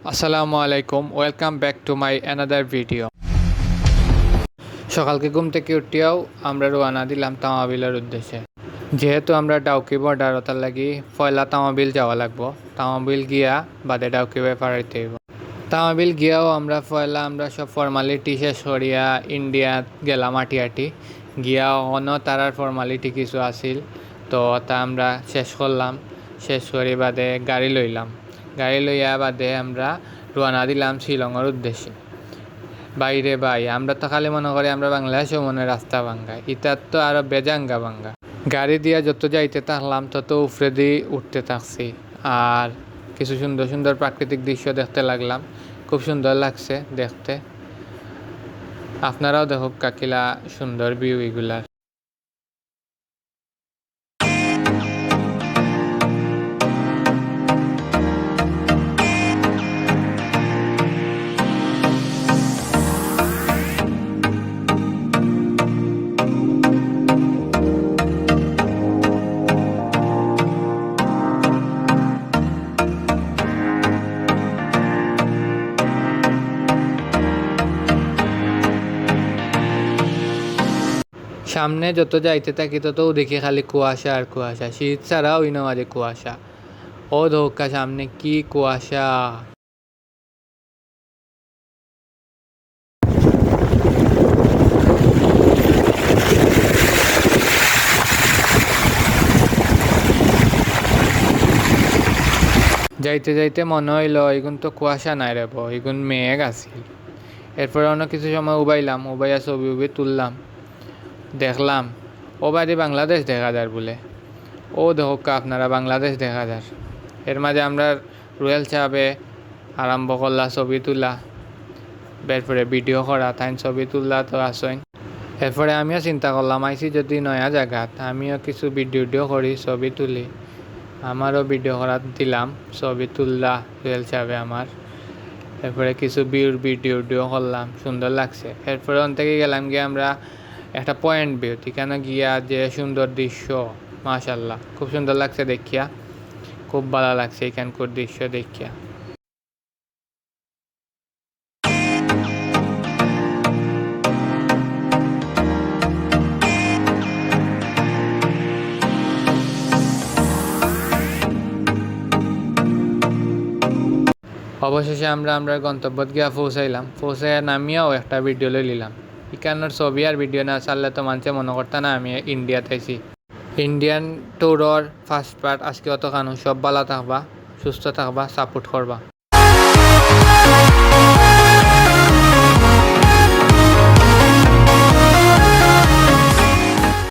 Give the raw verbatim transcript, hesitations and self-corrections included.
আসসালামু আলাইকুম, welcome back to my another video। সকালকে ঘুম থেকে উঠিয়াও আমরা রওনা দিলাম তামাবিলর উদ্দেশ্যে। যেহেতু আমরা ডাউকি বর্ডার, ওটার লাগি পয়লা তামাবিল যাওয়া লাগবো। তামাবিল গিয়া বাদে ডাউকি বায় ফাড়াইতে অইবো। তামাবিল গিয়াও আমরা পয়লা আমরা সব ফর্মালিটি শেষ করিয়া ইন্ডিয়াত গেলাম আটি আটি। গিয়া অনো তারার ফর্মালিটি কিছু আছিল, তো ওটা আমরা শেষ করলাম। শেষ করি বাদে গাড়ি লইলাম। গাড়ি লইয়া বাদে আমরা রওনা দিলাম শিলংর উদ্দেশ্যে। বাইরে ভাই, আমরা তো খালি মনে করি আমরা বাংলাদেশও মনে রাস্তা ভাঙ্গা, ইতার তো আরো বেজাঙ্গা ভাঙ্গা। গাড়ি দিয়া যত যাইতে থাকলাম, তত উপরেদি উঠতে থাকছি। আর কিছু সুন্দর সুন্দর প্রাকৃতিক দৃশ্য দেখতে লাগলাম। খুব সুন্দর লাগছে দেখতে। আপনারাও দেখউক্কা কিলা সুন্দর ভিউ ইগুলার। সামনে যত যাইতে থাকি, তত দেখি খালি কুয়াশা আর কুয়াশা। শীত ছাড়াও ইনো মাঝে কুয়াশা। ও দেখউক্কা সামনে কি কুয়াশা। যাইতে যাইতে মনে অইলো, ইগুন তো কুয়াশা নায় রেবো, ইগুন মেঘ আছিল। এরপরে অনো কিছু সময় উবাইলাম, উবাইয়া ছবি উবি তুললাম, দেখলাম, ও বায়দি বাংলাদেশ দেখা যার বুলে। ও দেখউক্কা আপনারা, বাংলাদেশ দেখা যার। এর মাঝে আমরার রুয়েল সাবে আরম্ভ করলা ছবি তুলা, এরপরে ভিডিও করা, তাইন ছবি তুললা তো আছইন। এরপরে আমিও চিন্তা করলাম, আইছি যদি নয়া জাগাত, আমিও কিছু ভিডিও টিডিও করি, ছবি তুলি। আমারও ভিডিও করাত দিলাম, ছবি তুললা রুয়েল সাবে আমার। এরপরে কিছু ভিউর ভিডিও টিডিও করলাম, সুন্দর লাগছে। এরপরে অন থাকি গেলাম গিয়া আমরা একটা পয়েন্ট ভিউ, ইখানো গিয়া যে সুন্দর দৃশ্য, মাশাআল্লাহ, খুব সুন্দর লাগছে দেখিয়া, খুব ভালা লাগছে ইখানকুর দৃশ্য দেখিয়া। অবশেষে আমরা আমরার গন্তব্যত গিয়া পৌঁছাইলাম। পৌঁছাইয়া নামিয়াও একটা ভিডিও লইলিলাম। ইখানোর ছবি আর ভিডিও না ছাড়লে তো মানষে মনো করতা না আমি ইন্ডিয়াত আইছি। ইন্ডিয়ান ট্যুরর ফার্স্ট পার্ট আজকে অতখানউ। সব ভালা থাকবা, সুস্থ থাকবা, সাপোর্ট করবা।